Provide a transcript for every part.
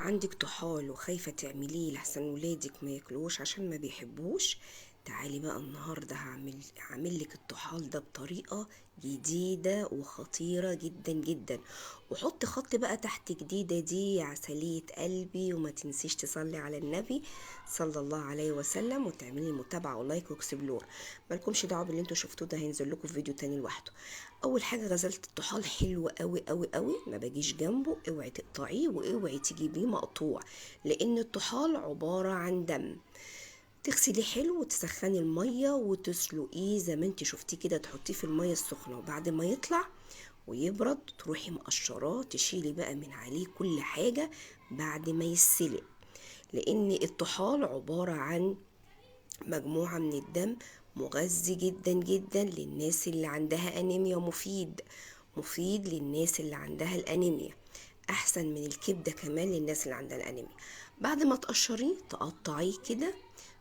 عندك طحال وخايفة تعمليه لحسن ولادك ما ياكلوش عشان ما بيحبوش؟ تعالي بقى النهاردة هعمل لك الطحال ده بطريقة جديدة وخطيرة جدا جدا. وحط خط بقى تحت جديدة دي يا عسلية قلبي، وما تنسيش تصلي على النبي صلى الله عليه وسلم، وتعملي متابعة و like و explore. مالكمش دعوة باللي انتوا شفتوه ده، هينزل لكم في فيديو تاني لوحده. اول حاجة غسلت الطحال حلو قوي قوي قوي، ما باجيش جنبه، اوعي تقطعيه واوعي تجيبيه مقطوع، لان الطحال عبارة عن دم. تغسليه حلو وتسخني المية وتسلقيه زي ما انت شفتيه كده، تحطيه في المية السخنة، وبعد ما يطلع ويبرد تروحي مقشراه، تشيلي بقى من عليه كل حاجة بعد ما يتسلق، لان الطحال عبارة عن مجموعة من الدم، مغذي جدا جدا للناس اللي عندها انيميا، مفيد للناس اللي عندها الانيميا، احسن من الكبدة كمان للناس اللي عندها الانيميا. بعد ما تقشريه تقطعيه كده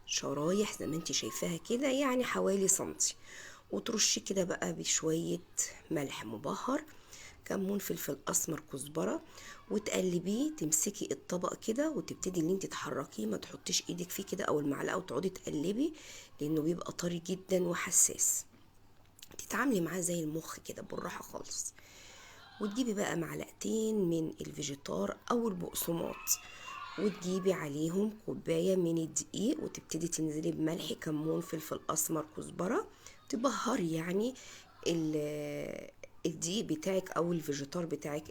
شرايح زي ما انت شايفاها كده، يعني حوالي سنتي، وترشي كده بقى بشوية ملح مبهر، كمون، فلفل اسمر، كزبرة، وتقلبيه. تمسكي الطبق كده وتبتدي ان انت تحركيه، ما تحطيش ايدك فيه كده او المعلقة وتقعدي تقلبي، لانه بيبقى طري جدا وحساس. تتعاملي معاه زي المخ كده بالراحة خالص. وتجيبي بقى معلقتين من الفيجيتار او البقسماط، وتجيبي عليهم كوباية من الدقيق، وتبتدي تنزلي بملح، كمون، فلفل اسمر، كزبرة، تبهري يعني الدقيق بتاعك او الفيجيتار بتاعك.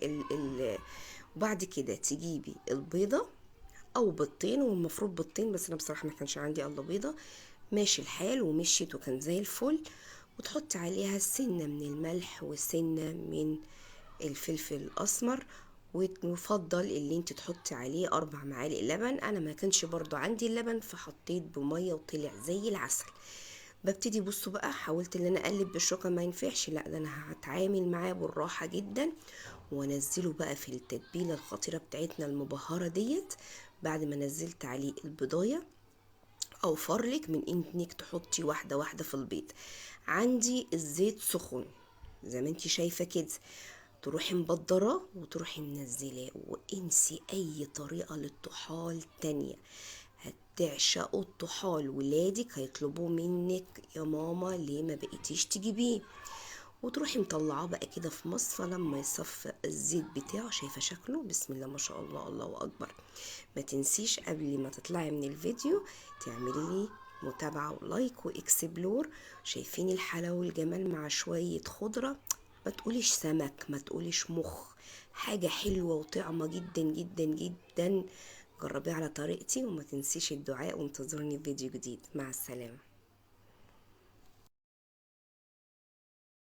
وبعد كده تجيبي البيضة او بيضتين، والمفروض بيضتين بس انا بصراحة ما كانش عندي الا بيضة، ماشي الحال ومشيت وكان زي الفل. وتحطي عليها سنة من الملح وسنة من الفلفل الاسمر، ويفضل اللي انت تحطي عليه 4 معالق لبن. انا ما كانش برضو عندي اللبن فحطيت بمية وطلع زي العسل. ببتدي بصوا بقى، حاولت ان انا اقلب بالشوكة ما ينفعش، لا ده انا هتعامل معاه بالراحة جدا، وانزله بقى في التتبيلة الخطيرة بتاعتنا المبهرة ديت. بعد ما نزلت عليه البضاية، اوفر لك من انك تحطي واحدة واحدة في البيض. عندي الزيت سخن زي ما انت شايفة كده، تروحي مبدراه وتروحي منزلاه، وانسي اي طريقة للطحال تانية. هتعشقوا الطحال، ولادك هيطلبوه منك يا ماما ليه ما بقيتيش تجيبيه. وتروحي مطلعاه بقى كده في مصفى لما يصفى الزيت بتاعه. شايفه شكله؟ بسم الله ما شاء الله، الله اكبر. ما تنسيش قبل ما تطلعي من الفيديو تعملي لي متابعه و like و explore. شايفين الحلاوه والجمال مع شويه خضره، ما تقوليش سمك، ما تقوليش مخ، حاجه حلوه وطعمه جدا جدا جدا. جربيه على طريقتي، وما تنسيش الدعاء، وانتظروني في فيديو جديد. مع السلامه.